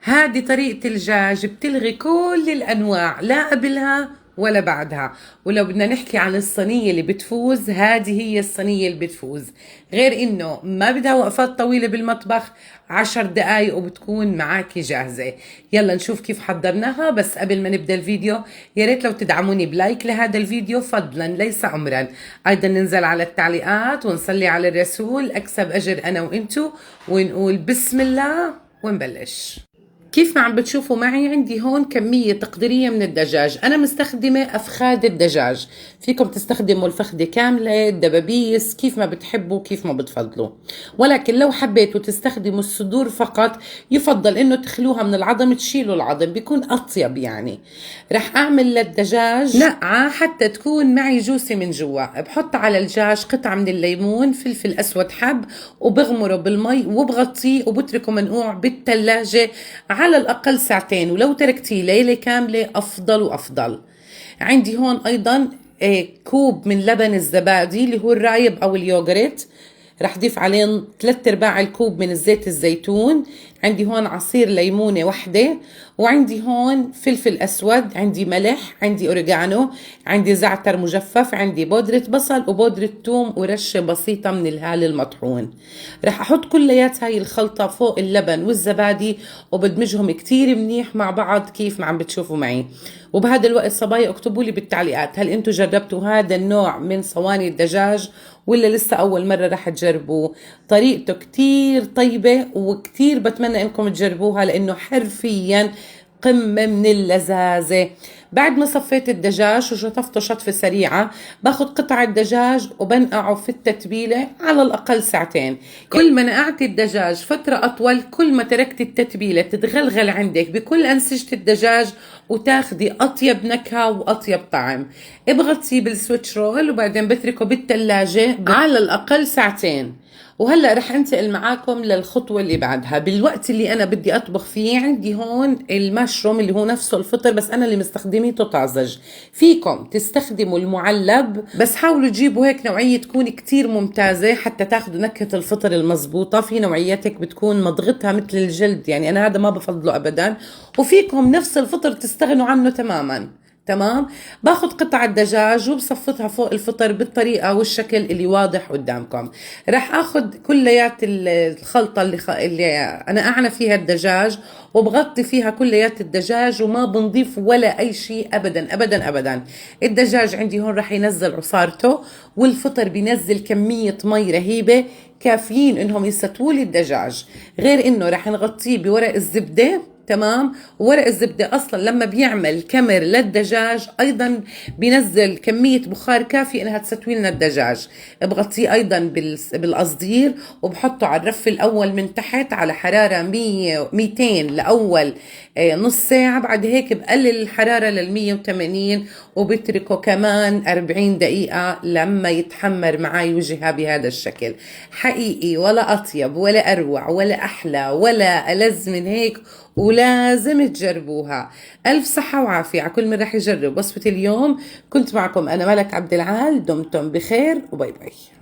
هذه طريقة الدجاج بتلغي كل الأنواع، لا قبلها ولا بعدها. ولو بدنا نحكي عن الصينية اللي بتفوز، هذه هي الصينية اللي بتفوز، غير انه ما بدها وقفات طويلة بالمطبخ، 10 دقايق وبتكون معاكي جاهزة. يلا نشوف كيف حضرناها. بس قبل ما نبدأ الفيديو يا ريت لو تدعموني ب like لهذا الفيديو فضلا ليس أمرا. أيضا ننزل على التعليقات ونصلي على الرسول، أكسب أجر أنا وإنتو، ونقول بسم الله ونبلش. كيف ما عم بتشوفوا معي، عندي هون كمية تقديرية من الدجاج. أنا مستخدمة أفخاد الدجاج، فيكم تستخدموا الفخدة كاملة، الدبابيس، كيف ما بتحبوا كيف ما بتفضلوا. ولكن لو حبيتوا تستخدموا الصدور فقط، يفضل إنه تخلوها من العظم، تشيلوا العظم، بيكون أطيب. يعني رح أعمل للدجاج نقعة حتى تكون معي juicy من جوا. بحط على الدجاج قطعة من الليمون، فلفل أسود حب، وبغمره بالمي وبغطيه وبتركه منقوع بالثلاجة على الأقل ساعتين، ولو تركتيه ليلة كاملة أفضل وأفضل. عندي هون أيضا كوب من لبن الزبادي اللي هو الرايب أو اليوغرت، رح ضيف عليه 3/4 الكوب من الزيت الزيتون. عندي هون عصير ليمونة وحدة، وعندي هون فلفل أسود، عندي ملح، عندي أوريجانو، عندي زعتر مجفف، عندي بودرة بصل وبودرة ثوم، ورشة بسيطة من الهال المطحون. رح أحط كليات هاي الخلطة فوق اللبن والزبادي وبدمجهم كتير منيح مع بعض كيف ما عم بتشوفوا معي. وبهذا الوقت صبايا اكتبوا لي بالتعليقات، هل انتم جربتوا هذا النوع من صواني الدجاج ولا لسه أول مرة رح تجربوه؟ طريقته كتير طيبة وكتير بتمنى انكم تجربوها، لانه حرفيا قمة من اللذاذة. بعد ما صفيت الدجاج وشطفته شطفة سريعة، باخد قطع الدجاج وبنقعه في التتبيلة على الأقل ساعتين. كل ما نقعت الدجاج فترة أطول، كل ما تركت التتبيلة تتغلغل عندك بكل أنسجة الدجاج وتاخدي أطيب نكهة وأطيب طعم. ابغطيه بال Swiss roll وبعدين بتركه بالثلاجة على الأقل ساعتين. وهلا رح انتقل معاكم للخطوة اللي بعدها. بالوقت اللي انا بدي اطبخ فيه، عندي هون المشروم اللي هو نفسه الفطر، بس انا اللي مستخدميته طازج. فيكم تستخدموا المعلب، بس حاولوا تجيبوا هيك نوعية تكون كتير ممتازة حتى تاخذوا نكهة الفطر المزبوطة. في نوعياتك بتكون مضغتها مثل الجلد، يعني انا هذا ما بفضله ابدا. وفيكم نفس الفطر تستغنوا عنه تماما. تمام. باخذ قطع الدجاج وبصفطها فوق الفطر بالطريقة والشكل اللي واضح قدامكم. رح اخذ كليات الخلطة اللي انا اعنى فيها الدجاج، وبغطي فيها كليات الدجاج، وما بنضيف ولا اي شيء ابدا ابدا ابدا. الدجاج عندي هون رح ينزل عصارته، والفطر بينزل كمية مي رهيبة كافيين انهم يستووا لي الدجاج، غير انه رح نغطيه بورق الزبدة. تمام. ورق الزبدة أصلا لما بيعمل كمر للدجاج أيضا بينزل كمية بخار كافية إنها تستوي لنا الدجاج. بغطيه أيضا بالقصدير وبحطه على الرف الأول من تحت على حرارة 200 لأول نص ساعة. بعد هيك بقلل الحرارة لل 180 وبتركه كمان 40 دقيقة لما يتحمر معي وجهها بهذا الشكل. حقيقي ولا أطيب ولا أروع ولا أحلى ولا ألذ من هيك، ولازم تجربوها. ألف صحة وعافية على كل من رح يجرب وصفة اليوم. كنت معكم أنا ملك عبد العال، دمتم بخير و bye bye.